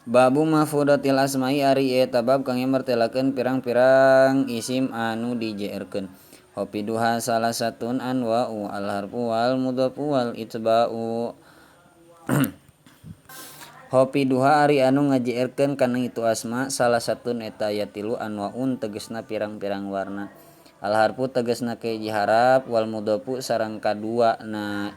Babu mafudhatil asma'i ari ieu eta bab kangge mertelakeun pirang-pirang isim anu dijeerkeun. Hopiduha salasatun anwa'u al harfu wal mudhafu wal itba'u. Hopiduha ari anu ngajeerkeun kana itu asma salasatun eta aya tilu anwa'un tegesna pirang-pirang warna. Al harfu tegesna kahiji harap wal mudhafu sareng kadua na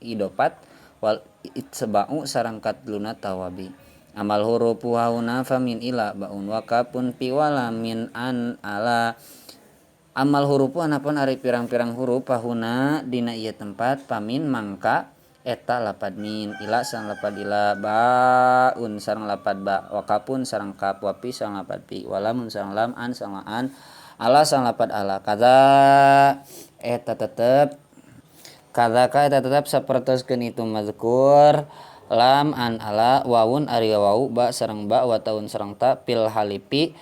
idofat wal itsba'u sareng katluna tawabi. Amal hurufu hauna fa min ila baun wa kafun fi wala min an ala. Amal hurufu anapun ari pirang-pirang huruf fahuna dina ieu tempat famin mangka eta lapad min ila sareng lapad ila baun sareng lapad ba wa kafun sareng kaf wa fi sareng lapad fi wa lamun sareng lam an sareng an ala sareng lapad ala kadza eta tetep kadzaka eta tetep sapertoskeun itu mazkur lam an ala wawun ari wawu ba sareng ba wa taun sareng ta fil halifi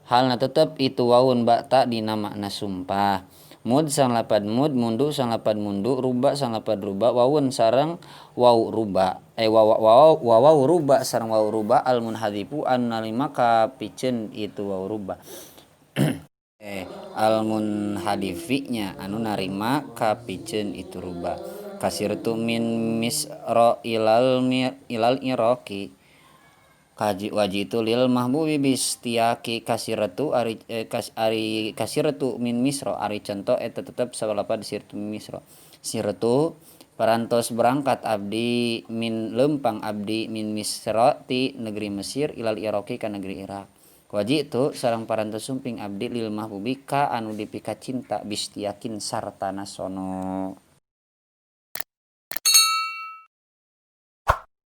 halna tetep itu wawun ba ta dina makna sumpah mud sareng lapad mud mundu sareng lapad mundu ruba sareng lapad ruba wawun sareng waw ruba waw wawaw ruba sareng waw ruba al munhadifu anu nalima kapiceun itu waw ruba al munhadifi nya anu narima kapiceun itu ruba kasirtu min misra ilal ilal iraqi kaji wajitu lil mahbubi bistiaki kasiratu ari ari kasiratu min misra ari contoh eta tetep sabalapad sirtu min misra sirtu parantos berangkat abdi min lempang abdi min misra ti negeri Mesir ilal iraqi ka negeri Irak wajitu sareng parantos sumping abdi lil mahbubi ka anu dipika cinta bistiakin sartana sono.